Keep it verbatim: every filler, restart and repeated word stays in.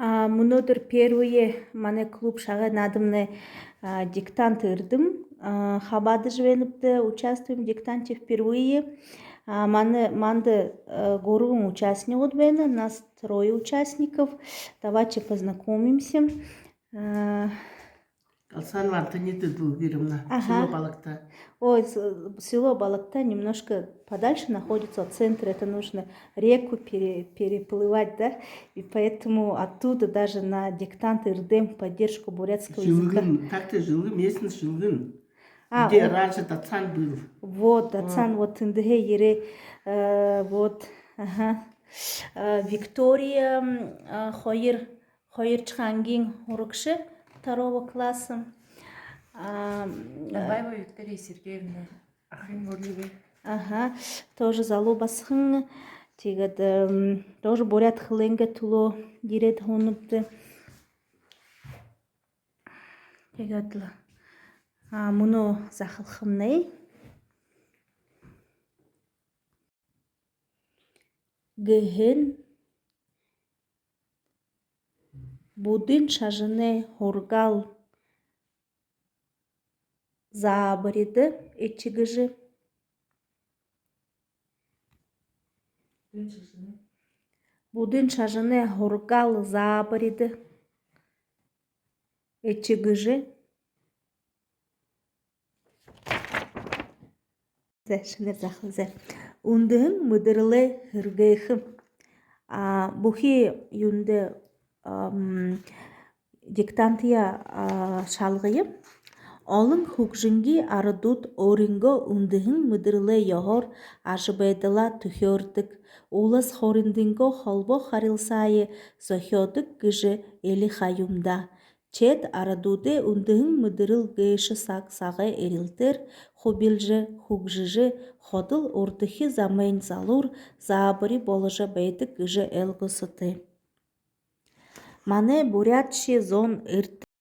А, мүнөөдэр первые манай клуб «Шагай наадамнай», а, диктант эрдэм, а, хабаадажа байнабди, участвуем в диктанте впервые. А, манай, манда, э, гурбан участнигууд байна, нас трое участников. Давайте познакомимся. А, Алсанова Антонита Дулгировна, Ага. село Балагта. Ой, с-, село Балагта немножко подальше находится от центра, это нужно реку пере-, переплывать, да? И поэтому оттуда даже на диктант эрдэм в поддержку бурятского языка. Жэлгэн, так-то Жэлгэн, местность Жэлгэн. А, Где о- раньше Дацан был. Вот, Дацан, А. вот эндэһээ ерээ, э, вот, ага. Э, Виктория, м, э, хоёр, хоёрдохи ангиин һурагша, второго класса. А, м, э, Бабаева Виктория Сергеевна, ахын Оливер. Ага, тоже залуу басаган. Тиигээд, эм, тоже буряад хэлэнэй түлөө ерээд һуунабди. Тиигээд лэ, а, мүнөө захалхамнай. Гэһэн буддын шажанай һургаал заабарида этигэжэ. Буддын шажанай һургаал заабарида этигэжэ. Зэ, шэнээр захал, зэ. Үндэһэн мэдэрэлээ һэргээхэ. А, бүхы юундэ, ам, диктантые, а, шалгая. Олон хүгжэнги арадууд өөрынгөө үндэһэн мэдэрэлэй ёһоор ажабайдалаа түхеэрдэг, улас хоорондынгоо холбоо харилсаае зохёодог гэжэ эли ха юм даа. Теэд арадуудай үндэһэн мэдэрэл гээшэ саг сагай эрилтээр хубилжа, хүгжэжэ, ходол урдахи замайнь залуур заабари боложо байдаг гэжэ ойлгосотой. Манай буряадшье зон эртэ